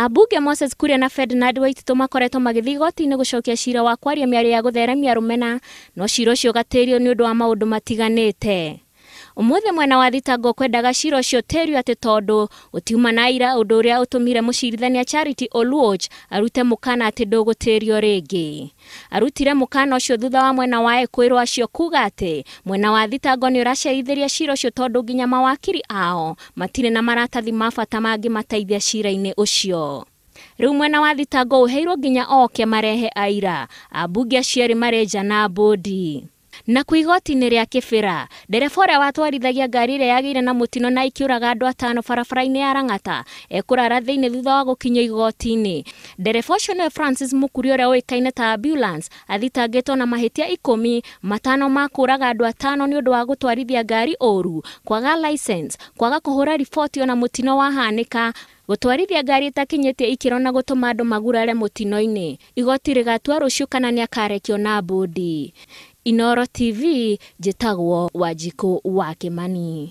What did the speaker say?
Ambunge Moses Kuria na Ferdinand Waititu makoretwo magĩthiĩ igoti-inĩ gũcokia cira wa kwaria mĩario ya gũtheremia rũmena, no cira ũcio ũgatĩrio nĩ ũndũ wa maũndũ matiganĩte. Ũmũthĩ mwena wa thitango kwendaga cira ũcio ũtĩrio atĩ tondũ ũtiuma na aira, ũndũ ũrĩa ũtũmire mũcirithania Charity Oluoch arute mũkana atĩ ndũgũtĩrio rĩngĩ. Arutire mũkana ũcio thutha wa mwena wa ekũĩrwo acio kuga atĩ mwena wa thitango nĩ ũracerithĩria cira ũcio tondũ nginya mawakiri ao matirĩ na maratathi ma bata mangĩmateithia cira-inĩ ũcio. Rĩu mwena wa thitango ũheirwo nginya oke marehe aira. Ambunge acio erĩ marĩ nja na mbũndi. Na ku igoti-inĩ rĩa Kĩbĩra, ndereba ũrĩa watwarithagia ngari ĩrĩa yagĩire na mũtino na ĩkĩũraga andũ atano barabara-inĩ ya Lang'ata ekũrara thĩinĩ thutha wa gũkinyio igoti-inĩ. Ndereba ũcio nĩwe Francis Mũkuria ũrĩa ũĩkaine ta Ambulance athitangĩtwo na mahĩtia 15 ma kũũraga andũ atano nĩ ũndũ wa gũtwarithia ngari ũru, kwaga license, kwaga kũhũra riboti ona mũtino wahanĩka, gũtwarithia ngari ĩtakinyĩtie ikĩro na gũtũma andũ magurare mũtino-inĩ. Igoti rĩgatua rũciũ kana nĩakarekio na mbũndi. Inooro TV, njĩtagwo Wanjikũ wa Kĩmani.